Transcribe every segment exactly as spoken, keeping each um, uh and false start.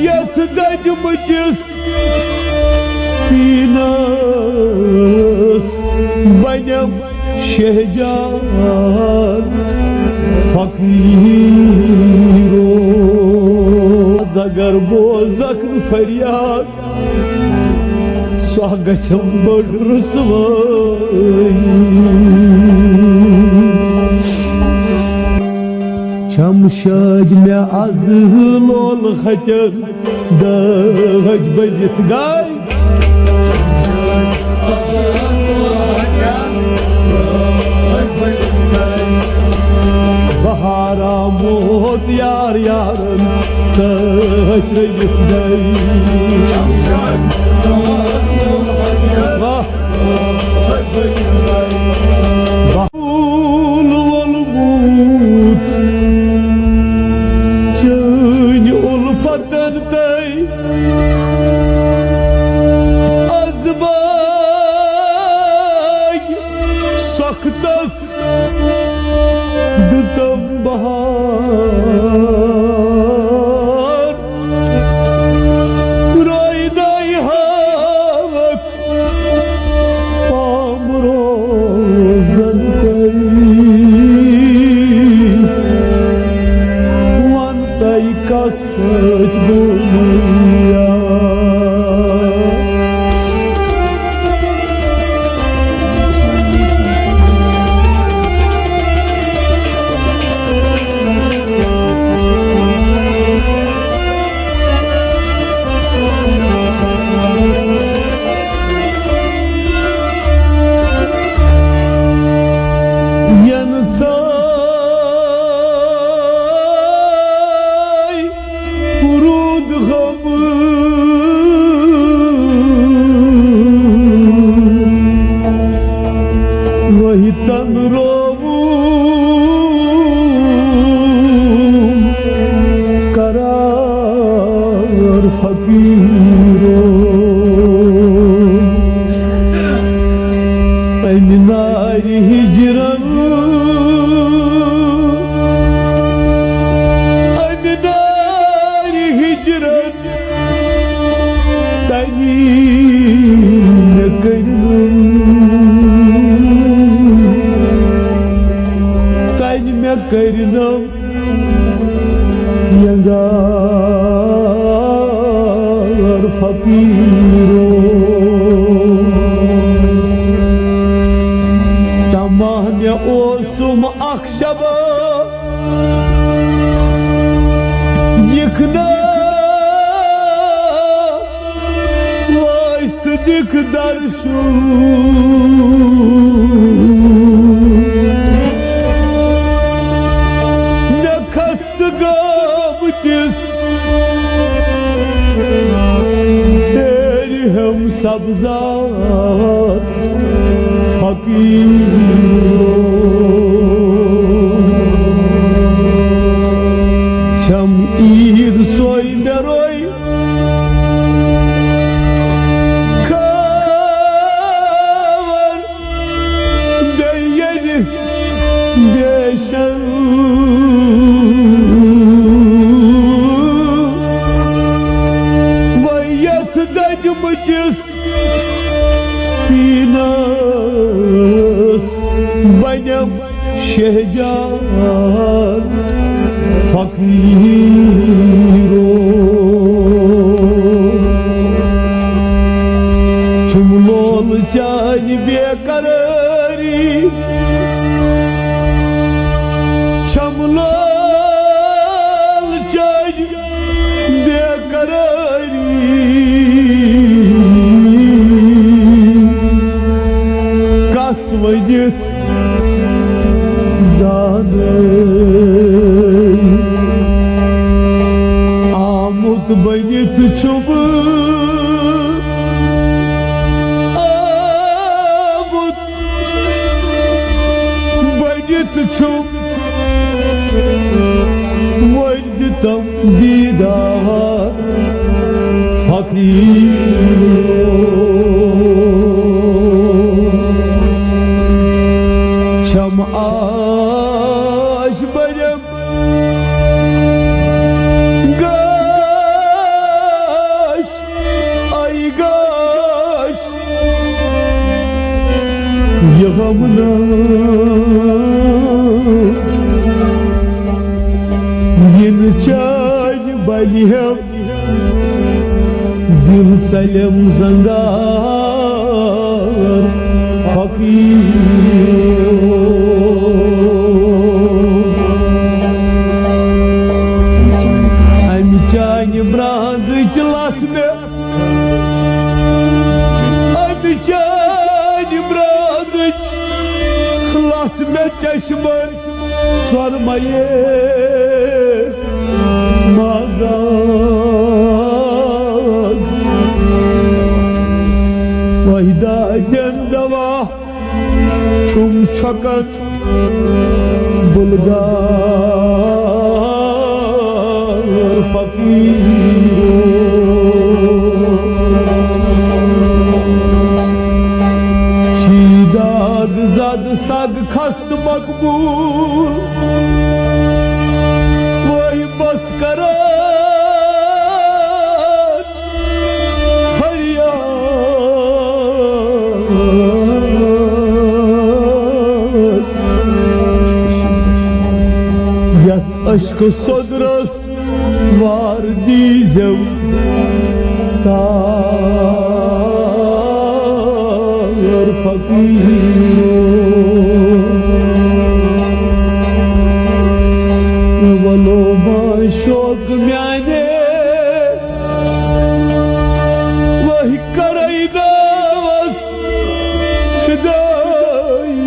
یتھ دٔدمٕتِس سیٖنس بنٮ۪م شہجار فقیٖرو۔ اگر بوزکھ نہٕ فریاد، سۄ گژھٮ۪م بٔڑ رسوٲیی۔ چھم شٲدۍ مےٚ از لول ہتٮ۪ن دٲج بٔنِتھ گاے۔ بہار آمُت یار یارن سۭتۍ رٔلِتھ گٔے۔ واہ۔ پھول وولمُت چٲنۍ اُلفتن تہٕ از باغ سۄختس دِتم بہار۔ روے دے ہاوکھ پام روزن تہٕ ون تہٕ کس سۭتۍ گوٚو یار۔ ینہٕ سٲے روٗد غم وحی تن رووُم قرار فقیرو۔ امہِ نارِ ہجرن، امہِ نارِ ہجرن تنی مےٚ کٔرۍ نوٚم، تنی مےٚ کٔرۍ نوٚم ینگار فقیرو۔ تماہ مےٚ اوسُم اکھ شبہ یِکھ نہ وٲے صدیق درشُن۔ مےٚ کھست گٲمتِس پھیرِ ہم سبزار فقیرو۔ چھم عید سوے مےٚ روے خبر بیٚیہِ ییٚلہِ بیشن وۄنۍ یتھ دٔدمٕتِس سیٖنس بنٮ۪م شہجار فقیرو۔ چھُم لول چانہِ بے قراری، چھَم لال چانہِ بے قراری۔ کس ؤنِتھ زانَے آمُت بٔنِتھ چھُم، آمُت بٔنِتھ چھُم وۄنۍ دِتم دیٖدار فقیٖرو۔ چھَم آش بٔرِم گا بنہِ ہم دل سلم زنگار فقیر۔ امہِ چانہِ برانٛدٕچ لژھ مےٚ، امہِ چانہِ برانٛدٕچ لژھ مےٚ چشمن سۄرمَیے مازا۔ وحدہ دِن دوا چھُم چھۄکان بُلغار فقیر۔ چھی داغ زد سگ خست مقبول، وہی بس کران فریاد۔ یتھ عشق سودرس وار دیزیو تار فقیر۔ ولو ما شوق میانے وہی کرے ناوس فدائی۔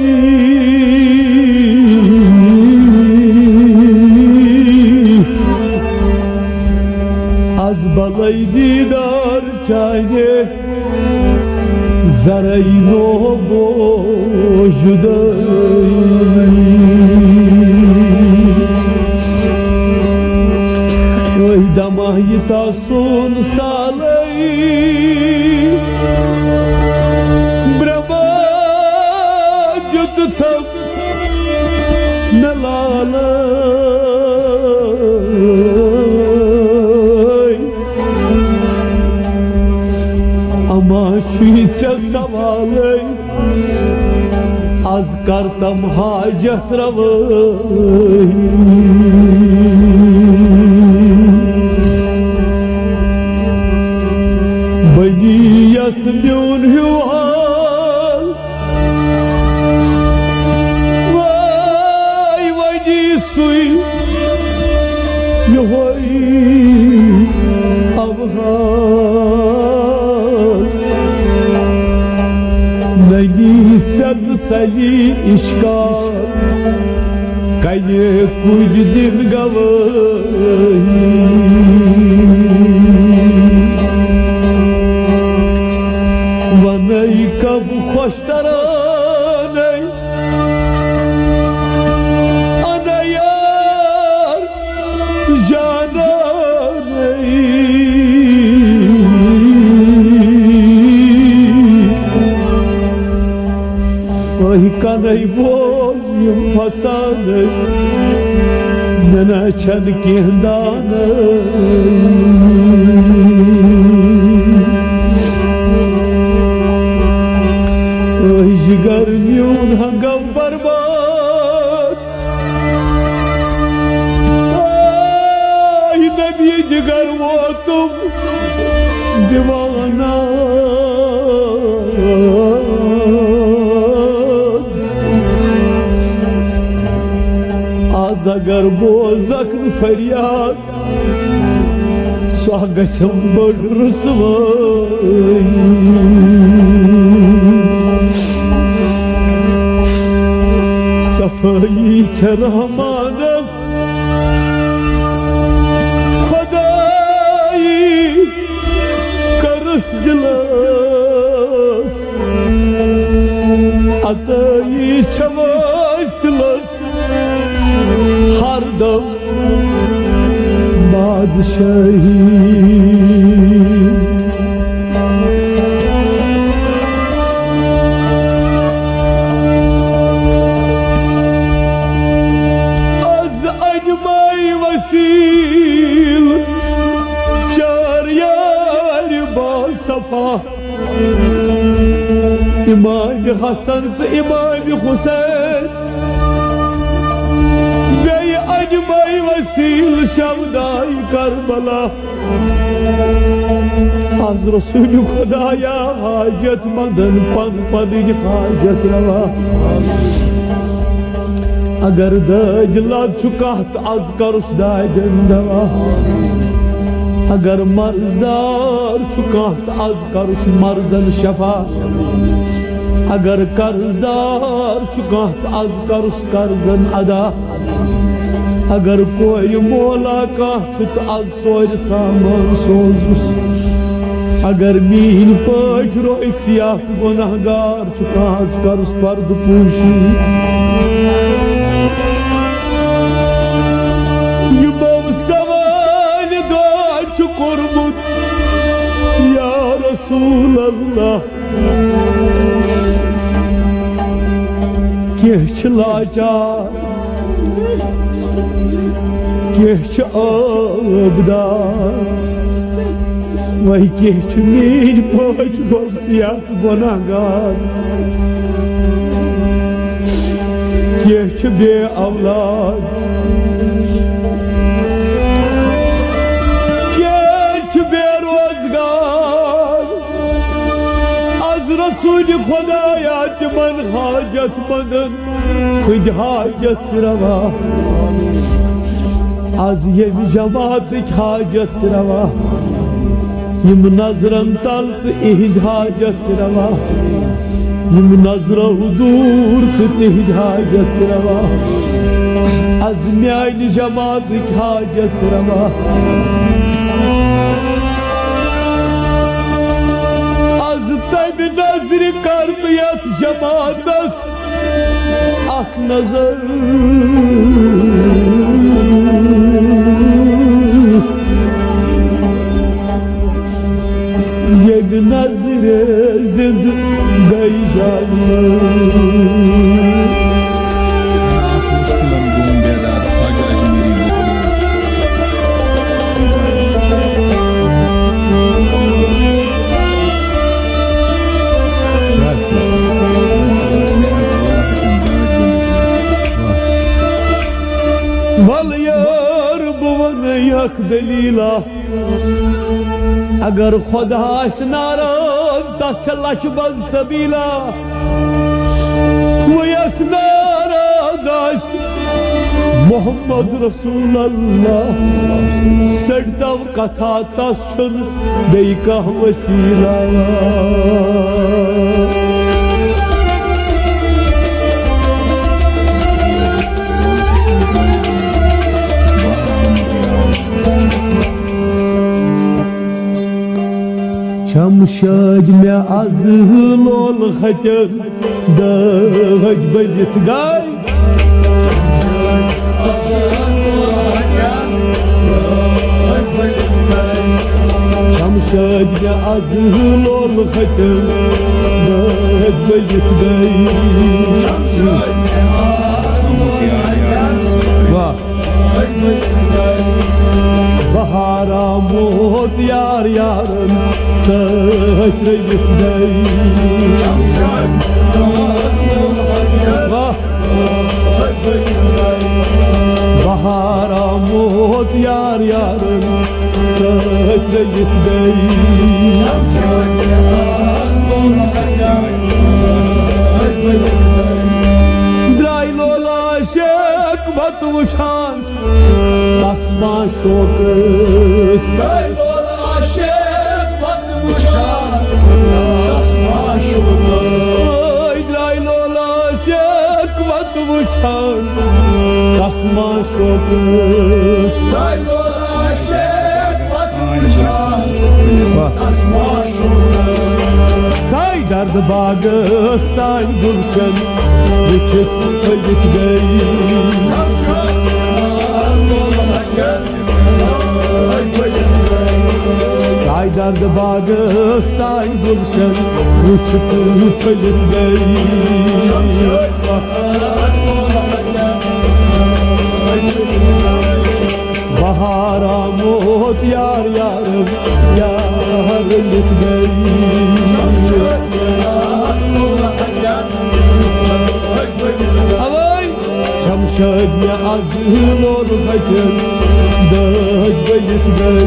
از بلے دیدار چانہِ زرعی نو بو جدائی۔ وہی دماہ یہ تاسون سالے برباد جت تھو نہ لالے۔ اما چھُے ژےٚ سوالے، از کرتم حاجت روٲیی۔ بنی یس میون ہیو حال وای ونی سُے یہوے ابہار۔ ننی ژت ژلی اشکار، کنہِ کُلۍ دِن گوٲہی۔ ونے کب خوش ترانَے اَنَے یار جانَے۔ أہۍ کَنَے بوز یِم فسانَے، مےٚ نہ چھَنہٕ کینٛہہ دانَے۔ أہۍ جگر میون ہنگم برباد، آے نبی جگر ووتُم دیوانہ۔ آز اگر بوزکھ نہٕ فریاد، سۄ گژھٮ۪م بٔڑ رسوٲیی۔ صفٲیی چھےٚ رحمانس، خدایی کٔرٕس دِلس، عطٲیی چھےٚ وٲصلس ہر دم بادشاہی۔ از انمائی وسیل چار یار با صفا، امام حسن تو امام حسین، بیٚیہِ انمائی سیل شہدائے کربلا۔ از رسول خدایا حاجت مندن پن پنٕنۍ حاجت روا۔ اگر دٲدۍ لد چھُ کانٛہہ تہٕ از کرُس دادٮ۪ن دوا۔ اگر مرض دار چھُ کانٛہہ تہٕ از کرُس مرضن شفا۔ اگر قرض دار چھُ کانٛہہ تہٕ از کرُس قرضن ادا۔ اگر کورِ مولا کانٛہہ چھُ تہٕ از سورِ سامان سوزُس۔ اگر میٲنۍ پٲٹھۍ رویہِ سیاہ تہٕ گۄناہ گار چھُ کانٛہہ، از کرُس پردٕ پوشی۔ یِمو سوالہِ دٲدۍ چھُ کوٚرمُت یا رسول اللہ۔ کینٛہہ چھِ لاچار، کینٛہہ چھِ عٲبدار، وۄنۍ کینٛہہ چھِ میٲنۍ پٲٹھۍ وصیت گۄناہ گار۔ کینٛہہ چھِ بے اولاد، کینٛہہ چھِ بے روزگار۔ از رسول خدایا تِمن حاجت مندن ہٕنٛدۍ حاجت تہِ روا۔ از ییٚمہِ جماعتٕکۍ حاجت تہِ روا۔ یِم نظرن تل تہٕ اِہِنٛدۍ حاجت تہِ روا۔ یِم نظرو دوٗر تہٕ تِہِنٛدۍ حاجت تہِ روا۔ از میانہِ جماعتٕکۍ حاجت تہِ روا۔ از تمہِ نظرِ کر تہٕ یتھ جماعتس اکھ نظر۔ ییٚمہِ نظرِ زِندٕ گٔے جانور۔ وَلہٕ یار، بہٕ وَنَے اَکھ دٔلیٖلہ۔ اگر خۄدا آسہِ ناراض، تَتھ چھےٚ لَچھ بَد سبیٖلا۔ وۄنۍ یَس ناراض آسہِ محمد رسول اللہ، ژٔٹۍتو کَتھا، تَس چھُنہٕ بیٚیہِ کانٛہہ وسیلہ۔ چھم شٲدۍ مےٚ از لول ختٮ۪ن دٲج بٔنِتھ گٔے۔ جمشید مےٚ از لول ختم، بٲتھ بٔلِتھ گٔے۔ واہ۔ بہار آمُت یار یارن سۭتۍ رٔلِتھ گٔے۔ واہ۔ بہار آمُت یار یارن سۭتۍ رٔلِتھ گٔے۔ درٛاے لولا شیخ وتہٕ وٕچھان، تس ما شوقس۔ درٛاے لولا شیخ وتہٕ وٕچھان، تس ما شوقس۔ أے درٛاے لولا شیخ وتہٕ وٕچھان، تس ما شوقس۔ درٛاے لولا شیخ وتہٕ وٕچھان، واہ۔ تس ما شوقس۔ ژاے درد باغس تانۍ گُلشن وٕچھِتھ پھٔلِتھ گٔے۔ ژاے درد باغس تانۍ گُلشن وٕچھِتھ پھٔلِتھ گٔے۔ بہار آمُت یار یارن یار رٔلِتھ گٔے۔ اوے۔ چھم شٲدۍ مےٚ از لولہٕ ہتٮ۪ن دٲدۍ بٔلِتھ گٔے۔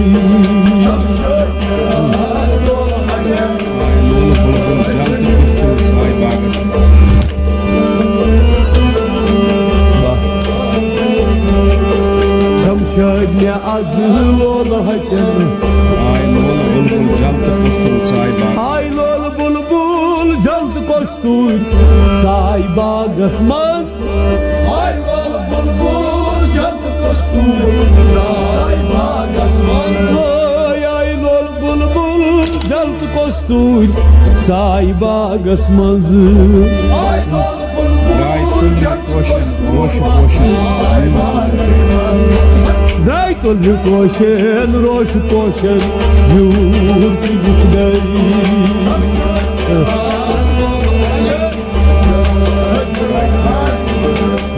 لولہٕ بُلبُل جل تہٕ کستوٗر ژاے باغس منٛز۔ جمشٲدۍ مےٚ از لولہٕ ہتٮ۪ن۔ آے لولہٕ بُلبُل جل تہٕ کستوٗر ژاے باغس۔ آے لولہٕ بُلبُل جل تہٕ کستوٗر ژاے باغس منٛز۔ آے لولہٕ بُلبُل جل تہٕ کستوٗر ژاے باغس منٛز۔ آے، آے لولہٕ بُلبُل جل تہٕ کستوٗر ژاے باغس منٛز۔ آے لولہٕ بُلبُل جل تہٕ کستوٗر ژاے باغس منٛز۔ درٛاے تُلرِ پوشن روشہٕ پوشن یوٗر تہٕ یُتھ گٔے۔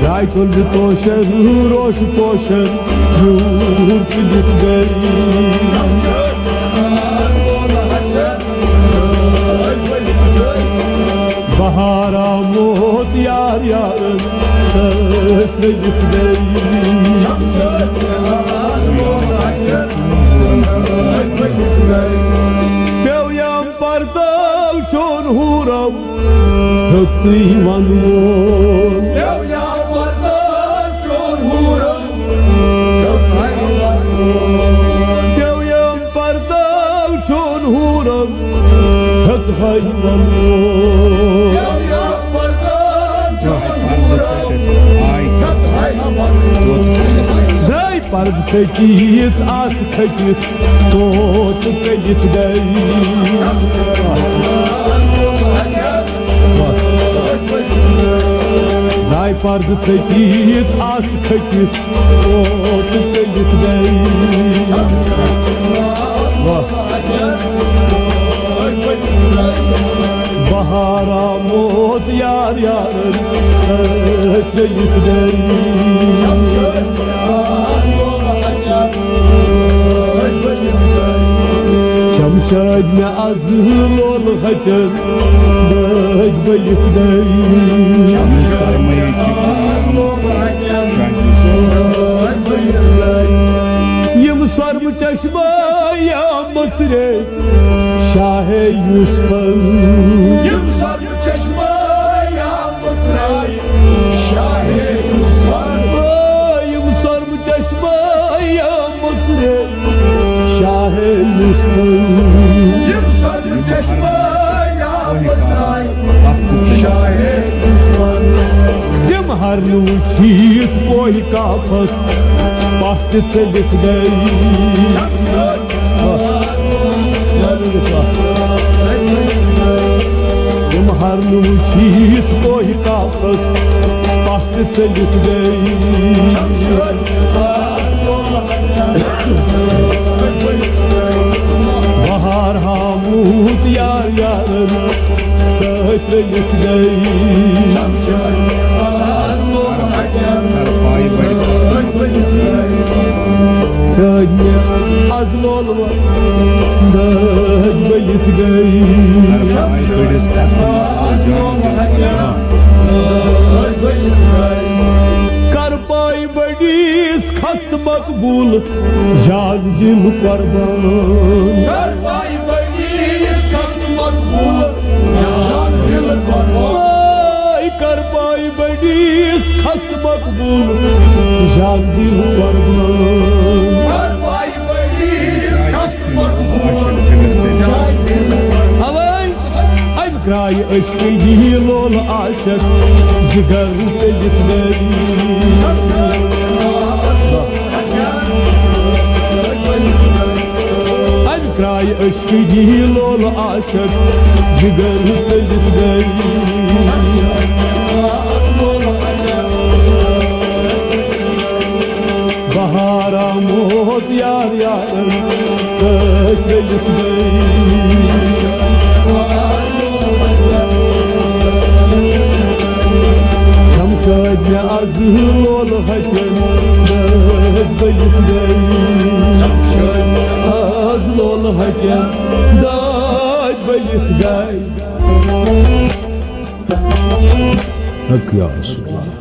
درٛاے تُلرِ پوشن روشہٕ پوشن یوٗر تہٕ یُتھ گٔے۔ بہار آمُت یار یارن سۭتۍ رٔلِتھ گٔے۔ پیوٚو یام پرداو چون حورم ہیوٚتُے ونُن۔ پیوٚو یام پرداو چون حورم ہیوٚتُے ونُن۔ پیوٚو یام پرداو چون حورم ہیوٚتُے ونُن۔ پیوٚو یام پرداو چون حورم ہیوٚتُے ونُن۔ درٛاے پردٕ ژٔٹِتھ آسہٕ کھٔٹِتھ طوطہٕ کٔلِتھ گٔے۔ درٛاے پردٕ ژٔٹِتھ آسہٕ کھٔٹِتھ طوطہٕ کٔلِتھ گٔے۔ واہ۔ بہار آمُت یار یارن سۭتۍ رٔلِتھ گٔے۔ جمشٲدۍ مےٚ از لولہٕ ہتٮ۪ن بٲدۍ بٔلِتھ گٔے۔ یِم سرمایہِ چھِ کران شاہی۔ یِم سۄرمہٕ چشمہٕ یا مٔژرے شاہے یوسفن۔ یِم سۄرمہٕ چشمہٕ یا مٔژرے شاہے یوسفن۔ یِم سۄرمہٕ چشمہٕ یا مٔژرے شاہے یوسفن۔ یِم سۄرمہٕ چشمہٕ یا مٔژرے شاہے یوسفن۔ تِم ہرنہٕ وٕچھِتھ کوہہِ کافس پتھ تہِ ژٔلِتھ گٔے۔ تِم ہرنہٕ وٕچھِتھ کوہہِ کافس پتھ تہِ ژٔلِتھ گٔے۔ بہار ہاموٗت یار یارن سۭتۍ رٔلِتھ گٔے۔ شٲدۍ مےٚ از لولہٕ دٲدۍ بٔلِتھ گٔے۔ کر پاے بٔڑِس خستہٕ مقبوٗل جان دِل قربان۔ کر پاے بٔڑِس خستہٕ مقبوٗل جان دِل قربان۔ آے کر پاے بٔڑِس خستہٕ مقبوٗل جان دِل قربان۔ کر پاے بٔڑِس خستہٕ مقبوٗل جان دِل قربان۔ اوے امہِ کرایہِ عشقٕے یی لولہٕ عاشق جگر تٔلِتھ گٔے۔ امہِ کرایہِ عشقٕے یی لولہٕ عاشق جگر تٔلِتھ گٔے۔ بہار آمُت یار یارن سۭتۍ رٔلِتھ گٔے۔ شمشٲدۍ مےٚ از لولہٕ ہتٮ۪ن دٲدۍ بٔلِتھ گٔے۔ از لولہٕ ہتٮ۪ن دٲدۍ بٔلِتھ گٔے۔ حق یا رسول اللہ۔